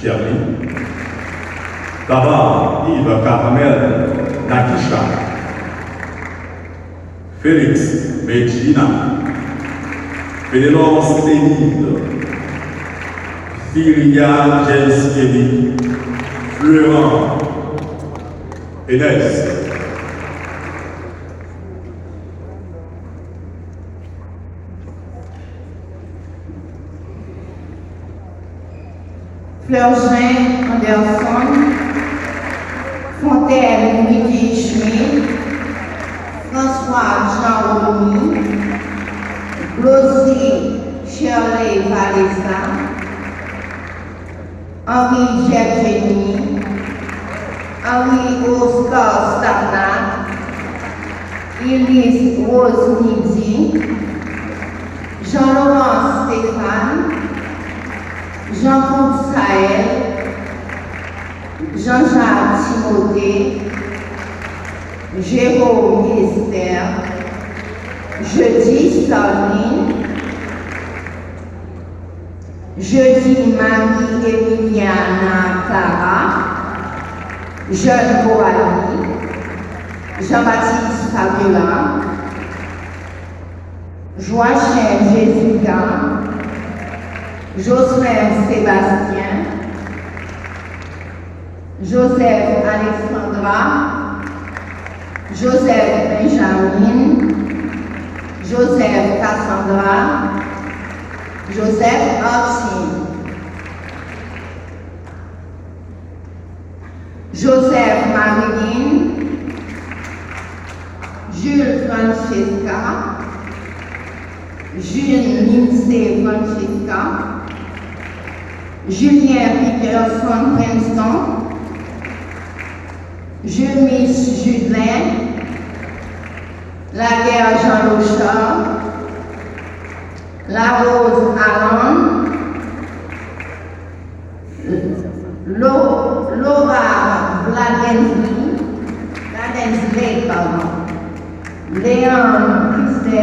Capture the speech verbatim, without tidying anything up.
Shirley, Tabar Yves Carmel Nakisha, Félix Medjina, Fénélos Cénide, Firia James Kelly, Florent Enes. Fleurjean Anderson, Fontaine Louis Schmidt, François Jean Rony, Glossy Shirley Valessa, Henri Jeff Jenny, Henri Oscar Starnac, Ulysse Rose Nidy, Jean Laurent Stéphane, Jean Claude Saël, Jean Jacques Timothée, Jérôme Esther, Jeudi Starline, Jeudi Marie Emiliana Tara, Jeune Coralie, Jean Baptiste Fabiola, Joachim Jessica, Jocelyn Sébastien, Joseph Alexandra, Joseph Benjamin, Joseph Cassandra, Joseph Artine, Joseph Marilyn, Jules Francesca, Jules Lindsay Francesca, Julien Peterson Princeton, Jumis Judelin, Laguerre Jean Lochard, Larose Alan, Lo- Laura Vladensley, Vladensley, pardon, Léon Christelle,